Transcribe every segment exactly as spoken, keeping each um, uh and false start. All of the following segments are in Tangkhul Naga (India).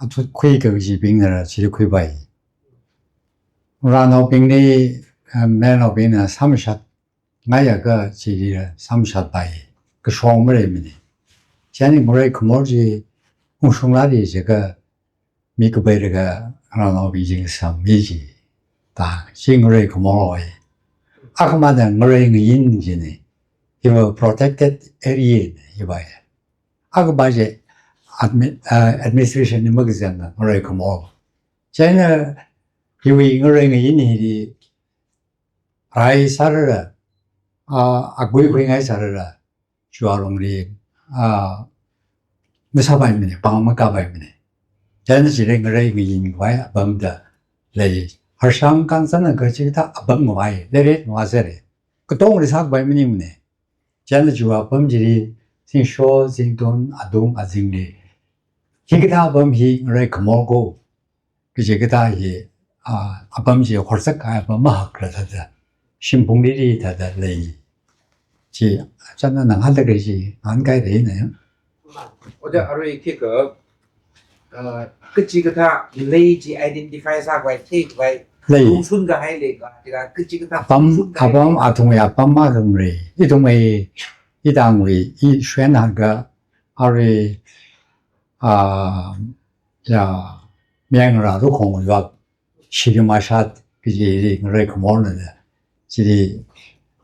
athut khui kajibingna chili khuipai. Ngarānaobingli, eh, mayarnaobingna sāmashat ngaiakha chili sāmashatpai. Kashong maleimana. Chieina ngarei khamor chi ungshunglākli jiakha mi kapeilakha ngarānaobing chi sāmi ji. Da, chi ngarei khamor oi. Akhama da ngarei ngayin jina. Hiva protected area na hiva ya. Akhama chi admi-, uh, administration li makazanga ngarei khamor. Chieina hiwui ngarei ngayin hili rai sārala, ah, akui khuingai sārala, chiwui alungli, ah, masāpaimana, pāng makāpaimana. Chieina chili ngarei ngayin khavai apam da lei. Harshang kang zana kachi kathā apam khavai, leiret ngavā sāra. Katongli sākapai maningmana. Chieina chiwui apam chili, zingsho, zingtun, adung, azingli. Hikathā apam hi ngarei khamor ko. Kachi kathā hi, ah, apam chi horzak kahai apam mahakla thāda. Shimphung lili thāda lei. Chi, chāna nang hānda khalei chi, ngahānkahaira na ya. Oja arui khikha, uh, kachi kathā lei chi identify sākhavai, theikhavai, lei. Ungshun kahai lei ka, tika kachi kathā apam, ungshun kahai apam lei. Athumwui apam makhalei. Ithumwui, itangwui, i shwen hāngkha, arui, ah, ya, myangra lukhong yak, shili mashat, kaji hili ngarei khamorna da. Chili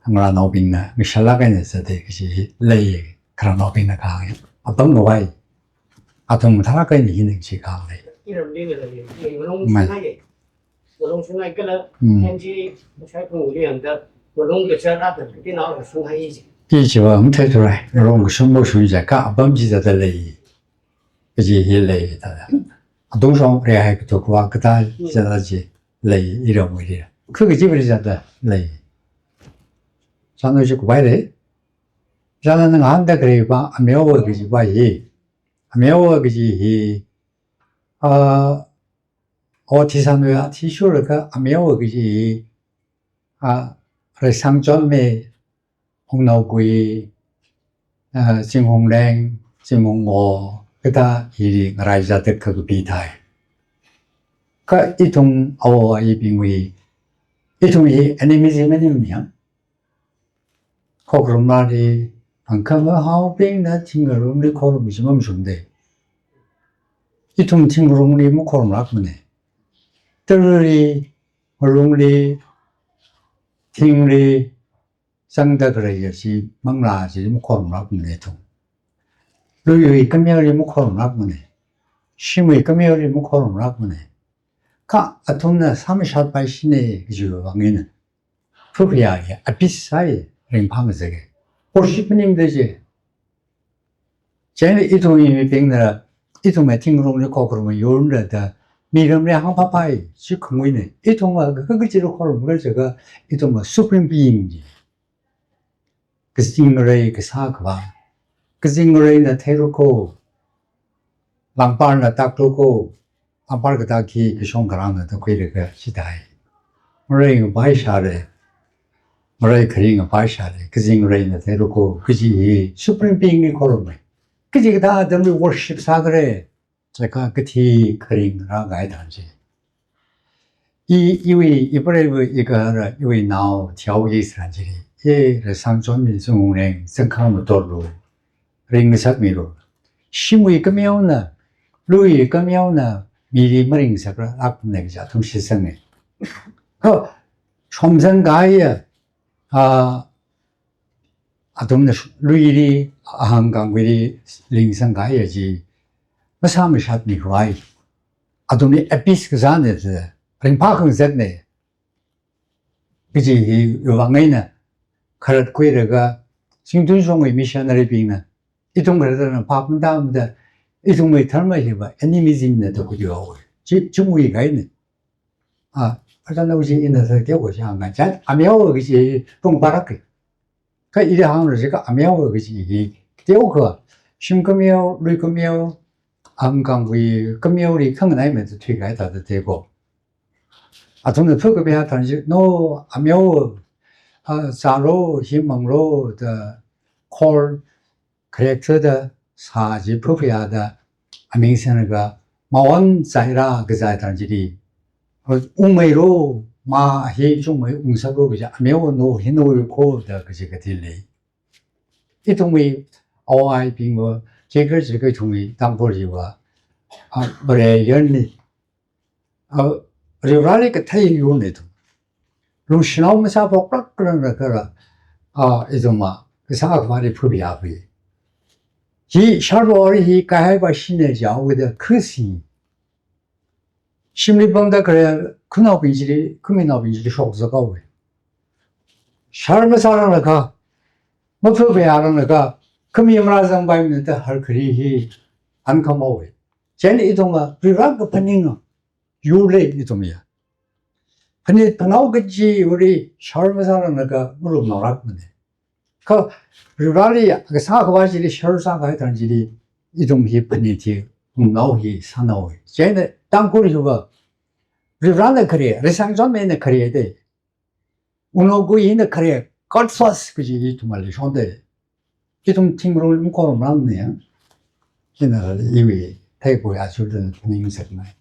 ngarānaobingna, ngashālāk eina sāda, kaji lei, ngarānaobingna kahāng. Apam khavai. Athum tharākha eina hina chi kahāng lei. Iramli ngalei, ngalung mai. Shanai. Ngalung shanai kala, hmm. N G, shai phung li anda, ngalung kashā rāda, kati nao shanai ji. Chi chiva, matheithurai. Ngalung kashung moshung jiakha, apam chi sāda lei. Kaji hi lei thāda. Adung shong rihai kathuk khavā kathā sāda chi lei iramwuili. Khu kaji vali sāda lei. Sānao chi khavai lei. Sānao nang hānda khalei pa, ameowa kaji pa hi. Ameowa kaji hi. Ah, o thi sānao ya, thi shurlaga ameowa kaji hi. Ah, Reisangchonme, Hungnaogui, ah, Zinghungleng, Zinghungwo, kathā hili ngarai zatek kakapi thai. Kha ithum awo ayibingwui, ithum hi enemy chi maningmana ya. Khokharum rāli, angkha mahaobingna thingrumli khorum chi mamashungda. Ithum thingrumli makhorum lākmana. Taruli, ngarumli, thingli, zangda khalei ya chi, manglā chi makhorum lākmana ithum. Luiwui kameoli makhorum lākmana. Shimwui kameoli makhorum lākmana. Kha athumna sāmashatpai shina kajiwui vang eina. Phaphayā ya, abyss sāya, ringphā ngazeka. Worship maningda chi. Chieina ithumwui mibingna, ithumwui thingrumli khokharumwui yurumla da, miramli hāngphapai, chi khanguina. Ithumva, ka, ka, kachili khorum khala jiakha, ithumva supreme being ji. Kazing ngarei kasā khavā. Kazing ngareina theira ko. Langparna takra ko. Langpar katak hi kashong kharāngna takhuilaga chithāi. Ngarei ngapai shāra. Ngarei kharing ngapai shāra. Kazing ngareina theira ko. Kaji hi supreme being li khorumra. Kaji kathā atamli worship sākhala. Chaka kathi kharing rāngai tharan chi. I, iwui, i preiva, i gahara, iwui nao, thiao i tharan chili. I Reisangchonme Zinghungleng, Zangkhang Matorlu, ringngasakmilu. Shimwui kameona, luiwui kameona, mili maringngasakra, lākmana kaja athum shitsanga. Ho, shomzang kahaiya, ah, athumna sh-, luili, ahang kangwuili, lingsang kahaiya chi, masāmashatmi khavai. Athumli abyss kazāna, ringphā khangazatna. Kaji hiwui vang eina, kharat khuilaga, Zingtun shongwui missionary bingna, ithum kharatna phap matāmada, ithumwui dharma hiva, animism na da khuihaowa. Chi, chungwui kahaina. Ah, aja nao chi ina sa teokha chi hāngngai. Chieina ameowa kaji pung parak ke. Kha ili hānglu jiakha ameowa kaji hi teokha. Shim kameo, lui kameo, angkangwui kameoli khanganai mada thuikahai thāda teko. Athumna phu kapya tharan chi, no, ameowa, ah, zālu, himanglu, da, khor, character da, sā chi phaphayā da, aming sanglaga, Mawan zaira kazai tharan chili, ungmeiro, ma hi chungmei ungsakro kaja, ameo no hi no ko da kaji kathei lei. Ithumwui awaibingva, chikar chikar ithumwui Tangkhul hiva, a, Vareyarni, a, Varivarali kathei yurna ithum. Lungshinao masāphoklāk kharar kharar, a, ithumva, kasā khavāli phubi api. Hi sharwari hi kahai ba shine jawi da khasi. Shimli pamda khare, khunaobing chili, khuminaobing chili shokzak haowe. Shar masārang lakha, maphubi arang lakha, khami marāzangpai mnita har khari hi, ankhamhaowe. Chieina ithumva, Varivara kaphaninga, yur lei ithumya. Phanit phanao kaji wuri shar masārang lakha malum naolāk mane. Kha Varivarali kasā khavā chili shar sākahai tharan chili ithum hi phanit hi, nao hi sānaowe. Chieina Tangkhul hiva, Varivarana khare, Reisang Chonmeina khare de. Unao kui hina khare, God first kaji hi ithumli shonde. Ithum thingrong ungkorong rang ne. Hina iwui, theipo ya children phaningsakngai.